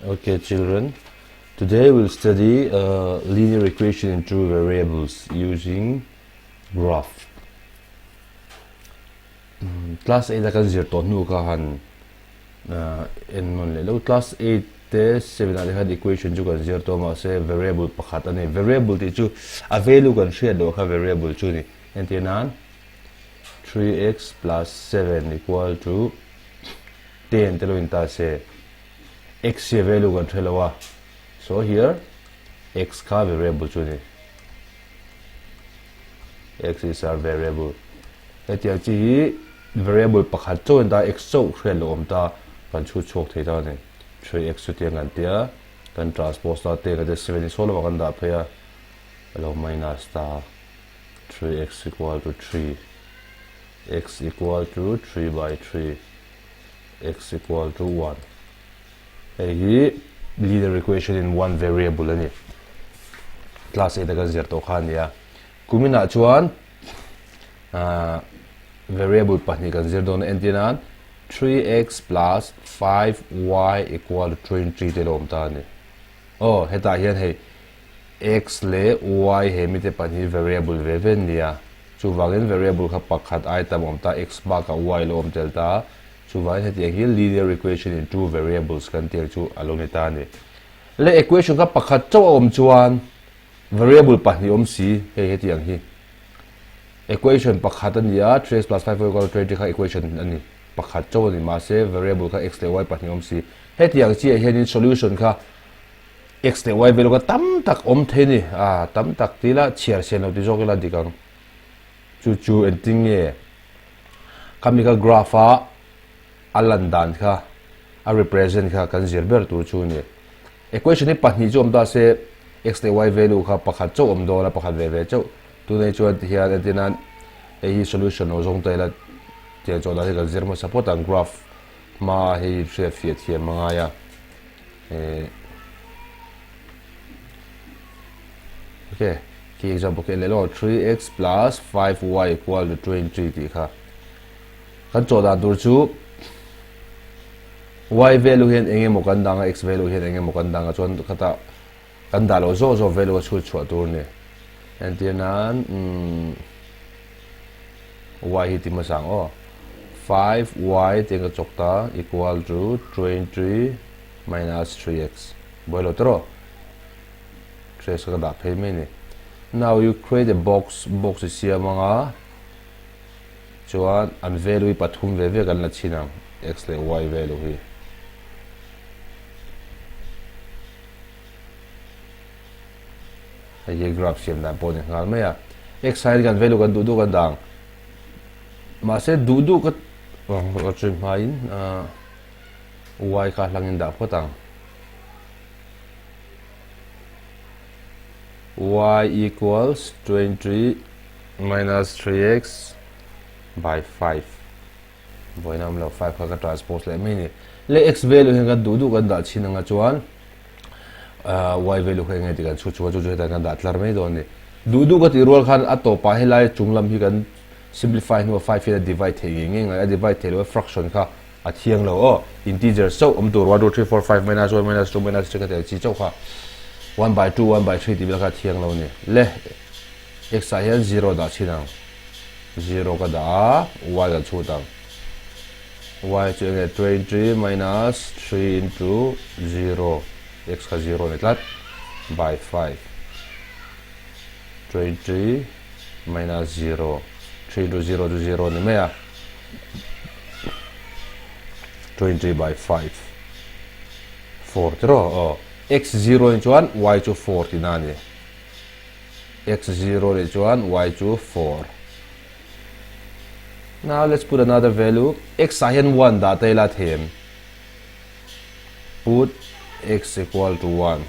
Okay children, today we'll study uh, linear equation in two variables using graph. Mm, class 8 a kan zir tawh hnu kha han uh, en nawn leh lo. Class 8 te 7 ah te khan equation chu kan zir tawh mahse variable pakhat a ni. Variable tih chu a value kan hriat loh kha variable chu ni. Entir nan 3x plus 7 equal to 10 te lo in ta se x hi a value kan hre lo a so here x kha variable chu ni x is our variable hetiang chi hi variable pakhat chauh in ta x chauh hriat lo awm ta kan chhut chhuak thei ta ni 3x chu tiang kan tia kan transpose ta te kan 7 hi saw lamah kan dah phei a alo minus ta 3x equal to 3 x equal to 3 by 3 x equal to 1 hei hi linear equation in one variable a ni class 8 a kan zir tawh kha a nia kuminah chuan variable pahnih kan zir dawn a entir nan 3x plus 5y equal to 23 te lo awm ta a ni aw hetah hian hei X leh Y he mite pahnih variable ve ve an ni a, chuvangin variable kha pakhat ai tam awm ta, X bakah Y lo awm tel ta, chuvangin hetiang hi linear equation in two variables kan tih ang chu a lo ni ta a ni. Le equation kha pakhat chauh a awm chuan variable pahnih awm si, hei hetiang hi equation pakhat a ni a, 3x plus 5y equal to 20 kha equation a ni, pakhat chauh a ni, mahse variable kha X leh Y pahnih awm si, hetiang chiah hianin solution kha X leh Y vel kha tam tak awm thei ni. A tam tak ti ila chhiar sian lo ti zawk ila dik ang. Chu chu engtin nge khami kha graph a a lan dan kha a represent kha kan zir ber tur chu ni. Equation hi pahnih chu awm ta se x leh y value kha pakhat chauh awm dawn a pakhat ve ve chauh. Tunei chuan tihian entir nan hei hi solution lo zawng ta ila tiang chawh dan hi kan zir hmasa phawt ang graph hma hei hriat fiah thiam a ngai a. Okay, khi example khi leh 3x plus 5y equal to 20 tih kha. Kan chawh dan tur chu y value hian eng emaw kan dang a, x value hian eng emaw kan dang a, chuan khata kan dah loh zawh zawh value a chhut chhuah tur ni. Entir nan y hi ti hmasa ang aw. 5y tiang ka chawk ta equal to 20 minus 3x buai lo tawh 3x ka dah phei mai ni now you create a box box i siam anga chuan an value hi pathum ve ve kan la chhin ang x leh y value hi hei hi graph siam dan pawh ni nghal mai a x hian kan value kan duh duh kan dang mahse duh duh ka ka hmain Y kha hlangin dah phawt ang. Y equals 23 minus 3x by 5. Vawiin awm lo 5 kha ka transpose leh mai ni. Le x value hian kan duh duh kan dah chhin anga chuan y value kha enge tih kan chhut chhuak a chu chu hetah kan dah tlar mai dawn a ni. Duh duh ka tih rual khan a tawpah helai chung lam hi kan simplify hnuah 5 hian a divide thei ngei ngei ngai a divide thei lo a fraction kha A thiang lo aw. Integer chauh awm tur 1, 2, 3, 4, 5, minus 1, minus 2, minus 3 kha tel chi chauh kha 1 by 2, 1 by 3 tih vel kha a thiang lo a ni. Le x ah hian 0 dah chhin ang. 0 ka dah a, y kan chhut ang. y chu enge 23 minus 3 into 0, x kha 0 ni tlat, by 5. 23 minus 0, 3 into 0 chu 0 ni mai a. 20 by 5 4 tiraw aw x 0 ni chuan y chu 4 tihna a ni x 0 ni chuan y chu 4 now let's put another value x ah hian 1 dah ta ila them put x equal to 1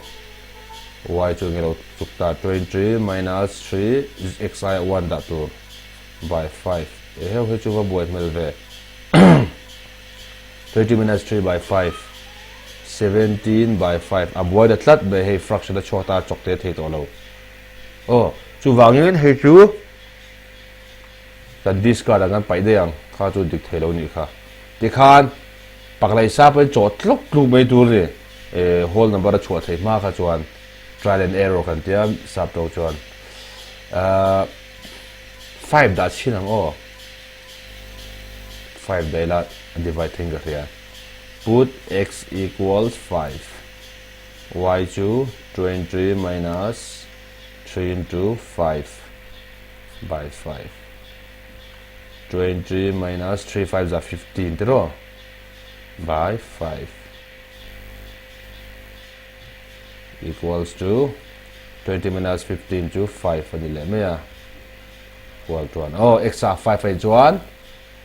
y chu engilo chuk ta 20 minus 3 x ai 1 dah tur by 5 eheu hei chu va buai hmel ve 20 minus 3 by 5 17 by 5 a buai ta tlat mai hei fraction a chhuak ta chawk te thei tawh lo aw chuvangin hei chu kan discard ang kan paih daih ang kha chu dik thei lo nih kha tikhan paklai sa pawhin chaw tluk tluk mai tur ni. Whole number a chhuah theih hma kha chuan trial and error kan tia sap tawng chuan 5 dah chhin ang aw. 5 dah ila a divide theiin ka hria. Put x equals 5 y chu 20 minus 3 into 5 by 5. 20 minus 3 5 za 15 tiraw by 5 equals to 20 minus 15 chu 5 a ni leh mai a kual chuan oh x ah 5 a nih chuan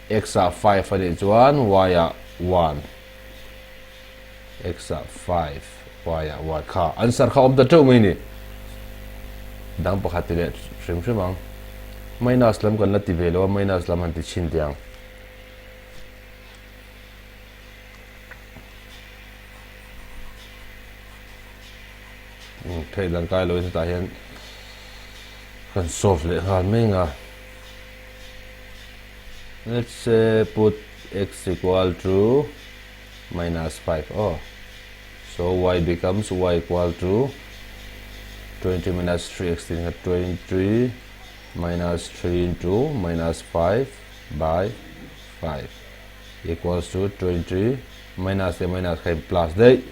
x ah 5 a nih chuan y ah 1 x ah 5 y ah 1 kha answer kha awm ta teuh mai ni dang pakhat ti leh hrim hrim ang minus lam kan la ti ve lo a minus lam han ti chhin teh ang. Theih dang kai loin hetah hian kan solve leh nghal mai anga let's say put x equal to minus 5 oh so y becomes y equal to 20 minus 3x tin kha 20 minus 3 into minus 5 by 5 equals to 20 minus leh minus kha in plus daih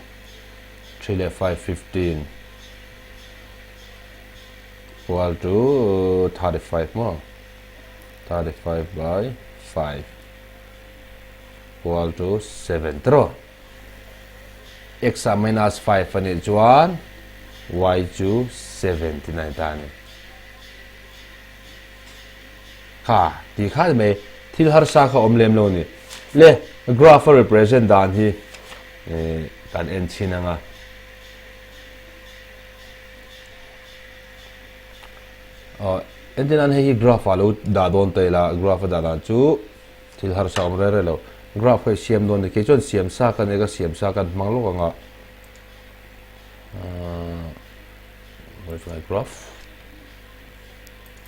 3 leh 5 15 equal to 35 maw 35 by 5 equal to 7 tiraw x ah minus 5 a nih chuan y chu 79 ta a ni. Kha tih kha ni mai, thil harsa kha awm lem lo ni. Le graph a represent dan hi kan en chhin ang a. Aw entir nan hei hi graph ah lo dah dawn ta ila, graph a dah dan chu thil harsa awm reng reng lo. Graph kha i siam dawn ni, kei chuan siam sa ka nei ka siam sa kan hmang lawk ang a. Where's my graph?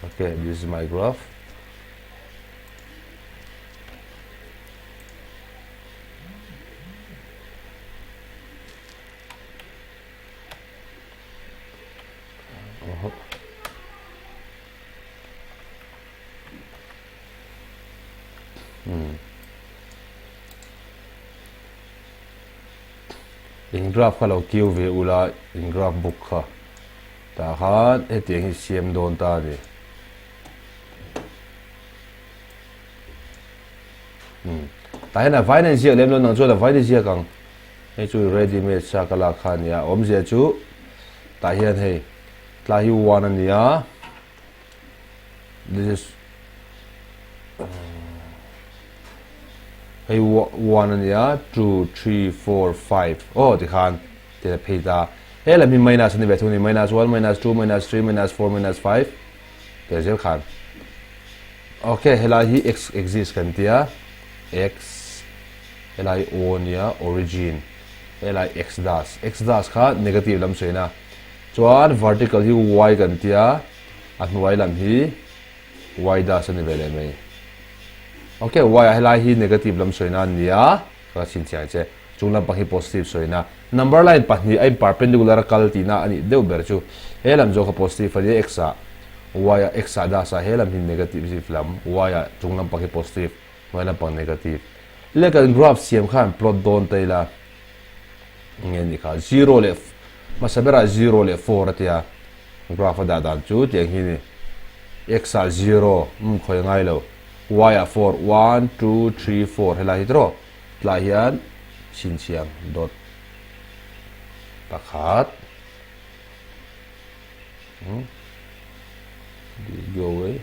Okay, this is my graph. Uh-huh. Hmm. In graph kha lo kiu ve ula in graph book kha. Tah khan hetiang hi siam dawn ta a ni. Umm. Tah hian a vain a inziak lem lo nang chuan a vain i ziak ang. Hei chu ready made sa ka lak kha a nia. Awmzia chu tah hian hei tlai hi one a ni a. This is hei one a nia 2 3 4 5 aw tikhan ti a phei ta he lam hi minus a ni ve thung a ni minus 1 minus 2 minus 3 minus 4 minus 5 ti zel khan ok helai hi x exist kan tia x helai o nia origin helai x dash x dash kha negative lam sawi na chuan vertical hi y kan tia a hnuai lam hi y dash a ni ve leh mai. Ok, y ah helai hi negative lam sawina a ni a, ka chhinchhiah ang che. Chung lampang hi positive sawina. Number line pahnih a in perpendicular a kal tihna a nih deuh ber chu. He lam zawk kha positive a nia x ah, y ah x ah dash ah he lam hi negative lam, y ah chung lampang hi positive, hnuai lampang negative. Le kan graph siam khan plot dawn ta ila nge ni kha zero leh hmasa berah zero leh four a tia. Graph a dah dan chu tiang hi ni, x ah zero, umm khawi ngai lo, y ah four, one, two, three, four helai hi tiraw tlai hian chhinchhiang dot pakhat umm go away.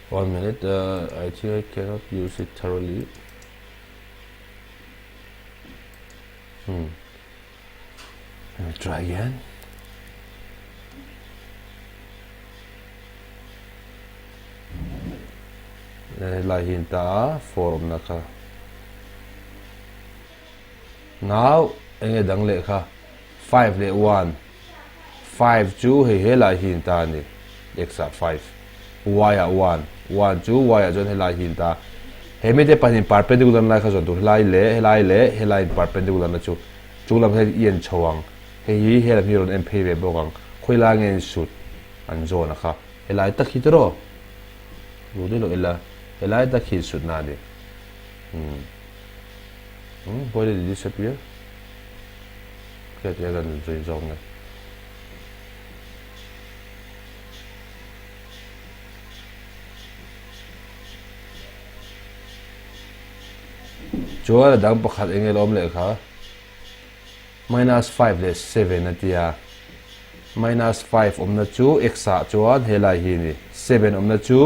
One minute, uh, I think I cannot use it thoroughly. Hmm. Let me try again. Lai hin ta form na kha. Now, enge dang leh kha. 5 leh 1. 5 chu hei helai hi in ta a ni, x ah 5, y ah 1, 1 chu y ah chuan helai hi in ta. He mite pahnih perpendicular na lai kha zawn tur helai leh helai leh helai in perpendicular na chu chung lam hian i en chho ang, hei hi he lam hi rawn en phei ve bawk ang, khawi lai nge in sut an zawn a kha helai tak hi tiraw duh daih loh ila helai tak hi in sut na a ni. Umm umm why did it disappear? Hriat hian an zui zawk nge. Chuan a dang pakhat eng nge la awm leh kha minus 5 leh 7 a tia minus 5 awmna chu x ah chuan helai hi ni 7 awmna chu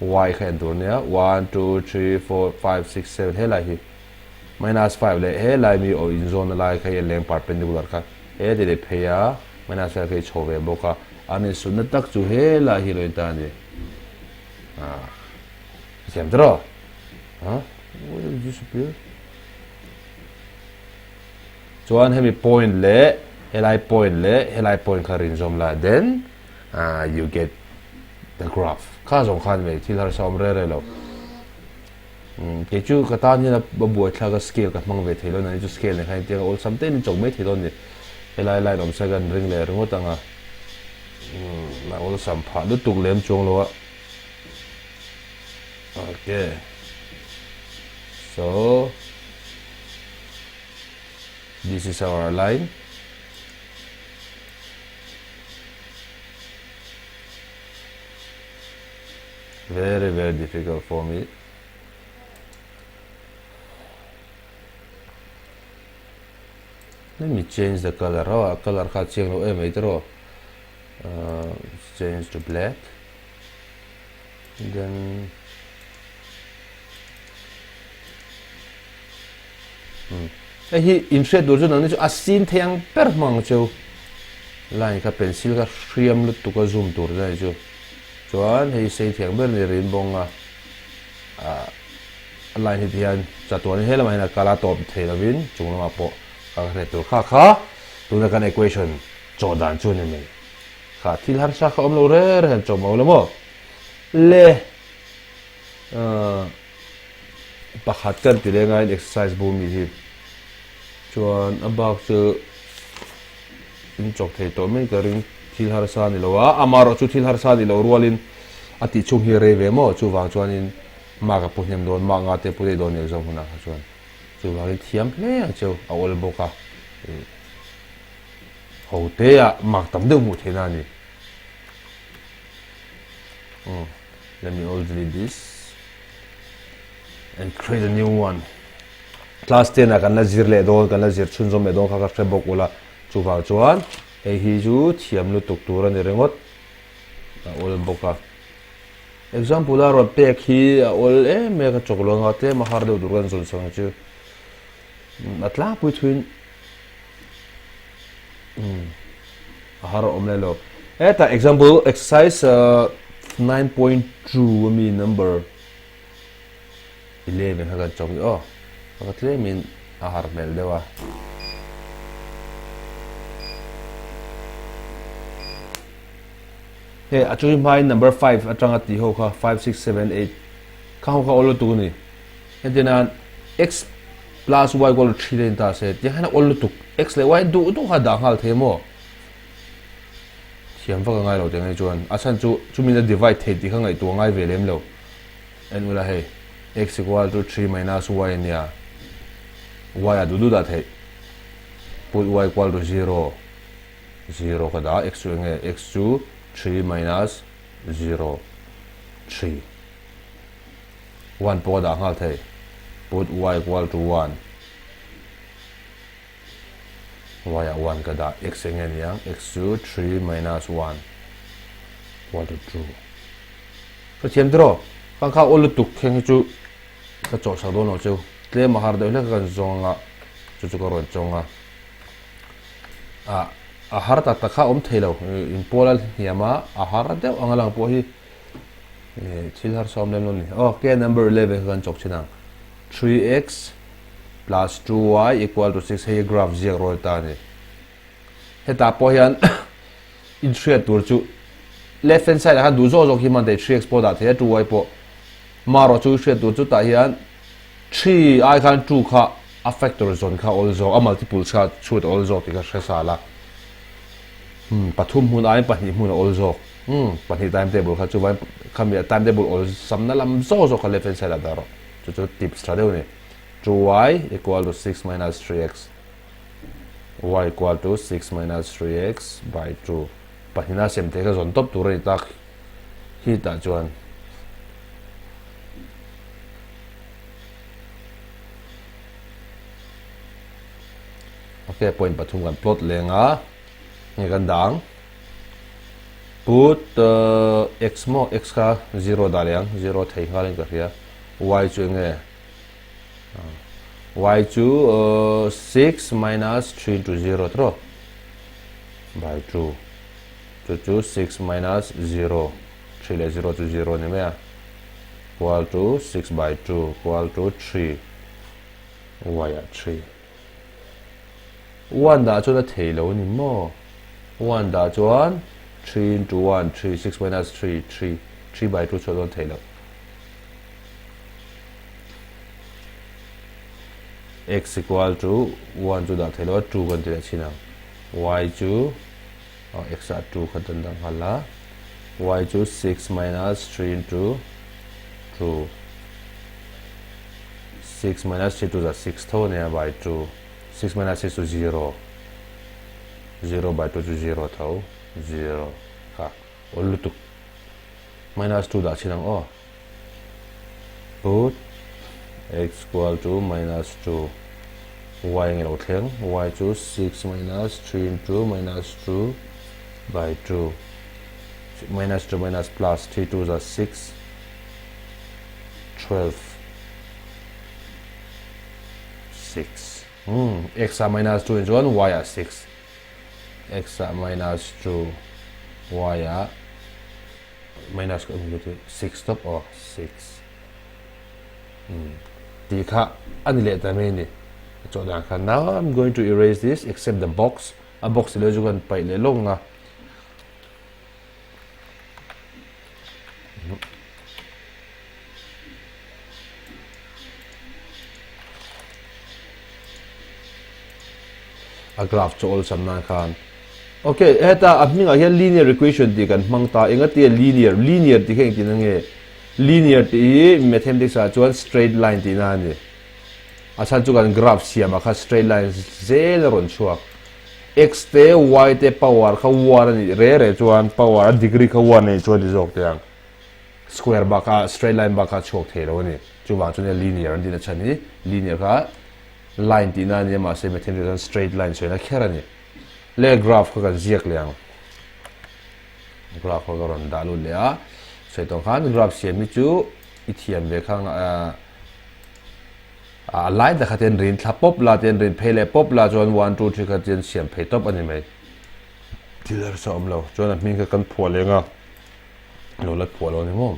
y kha en tur nia 1 2 3 4 5 6 7 helai hi Minus 5 leh he lai mi aw inzawnna lai kha hi a leng perpendicular kha he ti leh phei a, minus 5 kha hi chho ve bawk a, an insutna tak chu he lai hi lo in ta a ni. Ah, siam ta rawh. Huh? Where did it disappear? Chuan hemi point leh helai point leh helai point kha rinzawm la then uh, you get the graph. Kha zawng khan mai thil harsa awm re re lo. Kei chu ka tan hian a buaithlak a scale ka hmang ve thei lo nani chu scale nen khan intiang a awlsam te in chawk mai thei dawn a ni. Helai line awm se kan ring leh ringawt ang a, a awlsam phah lutuk lem chuang lo a. Okay. So this is our line. Very very difficult for me. Let me change the color. Oh, a color kha chiang lo em mai tiraw. Uh, change to black. Then hmm. Hei hi in hriat tur chu nangni chu a sin thei ang ber hmang chu. Line kha pencil kha hriam lutuk a zoom tur chu chu. Chuan hei sei thiang ber ni rin bawng a ah a line hi tihian chatuanin he lamah hian a kal a tawp thei lovin chung lamah pawh ka hre tur kha kha tuna kan equation chawh dan chu a ni mai kha thil harsa kha awm lo reng reng han chawh mawh lo maw le ah pakhat kan ti leng a exercise bu mi hi chuan a bak chu. In chawk thei tawh mai ka ring, thil harsa a ni lo a, amaherawh chu thil harsa a ni loh rualin a tih chhung hi a rei ve maw, chuvang chuanin mark a pu hnem dawn, mark nga te a pu daih dawn exam hunah kha chuan chuvangin thiam hle ang cheu, a awl bawk a, ih ho te ah mark tam deuh hmuh theihna a ni. Umm let me all delete this and create a new one. Class 10 ah kan la zir leh dawn, kan la zir chhunzawm leh dawn kha ka hre bawk ula, chuvang chuan hei hi chu thiam lutuk tur a ni ringawt, a awl bawk a. Example a rawn pek hi a awl em mai a, ka chawk lo anga tlem a har deuh tur kan zawn sak ang chu. A tlangpui thuin a har awm leh lo. Hetah example exercise 9.2 ami number 11 kha kan chawk ni aw ka tlemin a har hmel deuh a. Hei a chu hmain number 5 atanga tih ho kha 5 6 7 8 kha ho kha awl lutuk a ni. Heti nan x plus y equal to 3 te in ta se tiang hian a awl lutuk x leh y duh duh kha dah nghal thei maw thiam vak a ngai lo tiang hi chuan a chhan chu chumi na divide thei tih kha ngaihtuah ngai ve lem lo. En ula hei x equal to 3 minus y ania y a duh duh dah theih put y equal to 0 0 ka dah x chu enge x chu 3 minus 0 3 1 pawh ka dah nghal thei put y equal to 1 y ah 1 ka dah x enge niang x chu 3 minus 1 equal to 2 Ka thiam tiraw? Kan kha aw lutuk kheng hi chu ka chawhsak dawn lo cheu. Tlem a har deuh hlek a kan zawng anga chu chu ka rawn chawng a. Ah a har tak tak kha awm thei lo. Inpawl a hniam a, a har deuh ang a lang pawh hi thil harsa awm lem lo a ni. Ok, number 11 kha kan chawk thin ang. 3x plus 2y equal to 6 hei hi graph ziak rawl ta a ni. Hetah pawh hian inhriat tur chu left hand side ah khan duh zawk zawk hi hman thei 3x pawh dah thei a 2y pawh. Marawh chu hriat tur chu tah hian 3 ai khan 2 kha a factor zawn kha awl zawk a multiple kha chhut a awl zawk tih kha hre sa la. Hmm pathum hmun aiin pahnih hmun a awl zawk. Hmm pahnih time table kha chuvain khami a time table awl samna lam zawk zawk kha left hand side ah dah rawh. Chu chu tips tha deuh a ni. 2y equal to 6 minus 3x. y equal to 6 minus 3x by 2 pahnihna sem thei kha zawn tawp tur a ni tak hi tah chuan ok point pathum kan plot leng a nge kan dang put uh, x mo x kha 0 dah leh ang 0 thei nghal in ka hria y chu enge Y chu 6 minus 3 into 0 tro by 2 chu chu 6 minus 0 3 leh 0 chu 0 ni mai a equal to 6 by 2 equal to 3 y ah 3 1 dah chuan a thei lo ni maw 1 dah chuan 3 into 1 3 6 minus 3 3 3 by 2 chuan dawn thei lo x equal to 1 chu dah thei lo a 2 kan ti leh chin ang y chu oh, x ah 2 kha dan dang nghal la y chu 6 minus 3 into 2 6 minus 3 2 za 6 tho nia by 2 6 minus 6 chu 0 0 by 2 chu 0 tho 0 kha ol lutuk minus 2 dah chin ang aw Put x equal to minus 2 y nge lo thleng y chu 6 minus 3 into minus 2 by 2 minus 2 minus plus 3 2 za 6 12 6 hmm x a minus 2 in chuan y a 6 x a minus 2 y a minus ka awm chu 6 top aw 6 hmm ti kha ani leh ta mai ni chaw dan kha now I'm going to erase this except the box a box le chu kan paih leh lawk nga a graph chu awlsam nan khan Ok, heta a hmingah hian linear equation tih kan hmang ta. Enga tia linear? Linear tih kha engtin ange? Linear tih hi mathematics ah chuan straight line tihna a ni. A chhan chu kan graph siamah kha straight line zel a rawn chhuak. X te y te power kha one a nih re re chuan power a degree kha one a nih chuan ti zawk teh ang. Square bakah straight line bakah chhuak thei lo a ni. Chuvang chuan linear an tihna chhan hi linear kha line tihna a nia mahse mathematics ah chuan straight line sawi na kher a ni. Le graph kha kan ziak leh ang. Graph kha ka rawn dah lut leh a. Sawi tawh khan graph siam hi chu i thiam ve kha a line tak kha ten rin thla pawp la ten rin phei leh pawp la chuan 1 2 3 kha ten siam phei tawp a ni mai. Thil harsa awm lo. Chuan a hming kha kan phuah leh anga. Lo la phuah lo ni maw.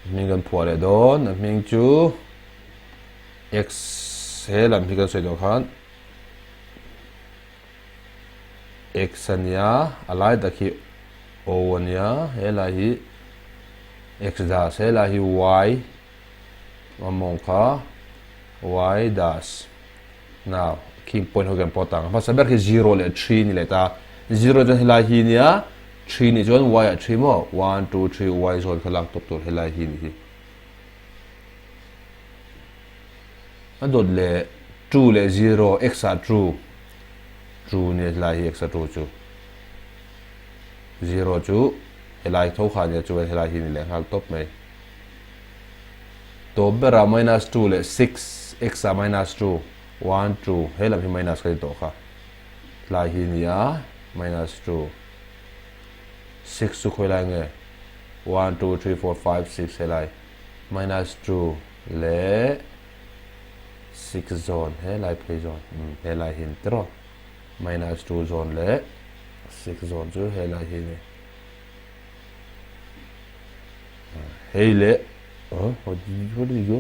Hming kan phuah leh dawn. A hming chu x he lam hi kan sawi tawh khan X a nia, a lai tak hi O a nia, he lai hi X dash, he lai hi Y a mawng kha Y dash. Now, khi point ho kan plot ang. Hmasa ber khi 0 leh 3 ni leh ta. 0 chuan helai hi nia, 3 nih chuan Y ah 3 maw? 1, 2, 3, Y zawn kha lak tawp tur helai hi ni hi. A dawt leh 2 leh 0, x ah 2, 2 nia helai hi x ah 2 chu 0 chu helai tho kha nia chuan helai hi ni leh nghal tawp mai. Tawp berah minus 2 leh 6, x ah minus 2, 1, 2, he lam hi minus ka ni tawh kha. Tlai hi nia minus 2, 6 chu khawi lai nge? 1, 2, 3, 4, 5, 6 helai minus 2 leh 6 zawn helai phei zawn helai hi ni tiraw minus 2 zawn leh 6 zawn chu helai hi ni hei leh oh what did, what did you go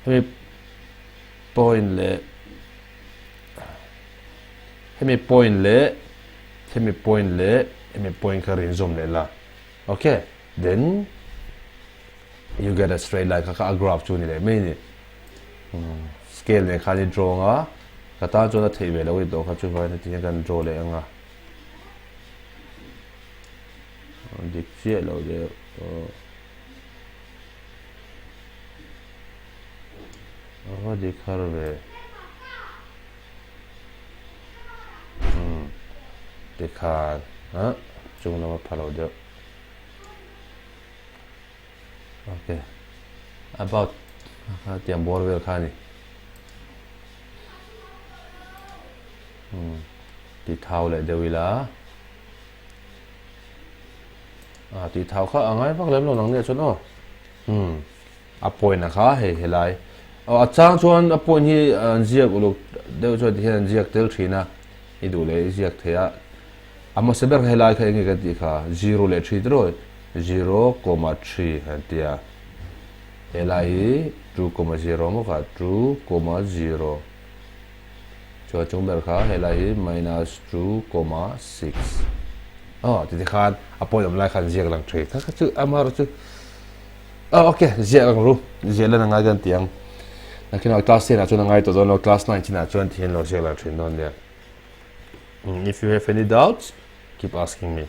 hemi point leh. Hemi point leh hemi point leh hemi point kha rin zawm leh la. Ok, then you get a straight line kha kha a graph chu ni leh mai ni. Scale nen khan i draw anga, ka tan chuan a theih ve loh i tawh kha chu vawiin heti hian kan draw leh anga. Dik chiah loh deuh. A va dik har ve. Tikhan ah chung lama pha lo deuh. Ok. About tiang bawr vel kha a ni. Ti thau leh deuh ila. Ah ti thau kha a ngai vak lem lo nang nia chuan aw. A point a kha hei helai. Aw a chang chuan a point hi an ziak uluk deuh chuan tihian an ziak tel thin a, i duh leh i ziak thei a. A hmasa ber kha helai kha enge kan tih kha zero leh three tiraw zero comma three an ti a. Helai hi two comma zero maw kha two comma zero. Chuan chung ber kha helai hi minus 2 comma 6. Aw ti tikhan a point awm lai khan ziak lang thin. Kha kha chu amaherawh chu aw ok ziak lang ru ziah lan a ngai dawn tiang. Nakinah class 10 ah chuan a ngai tawh dawn lo class 9 chinah chuan thian lo ziak lang thin dawn nia. If you have any doubts keep asking me.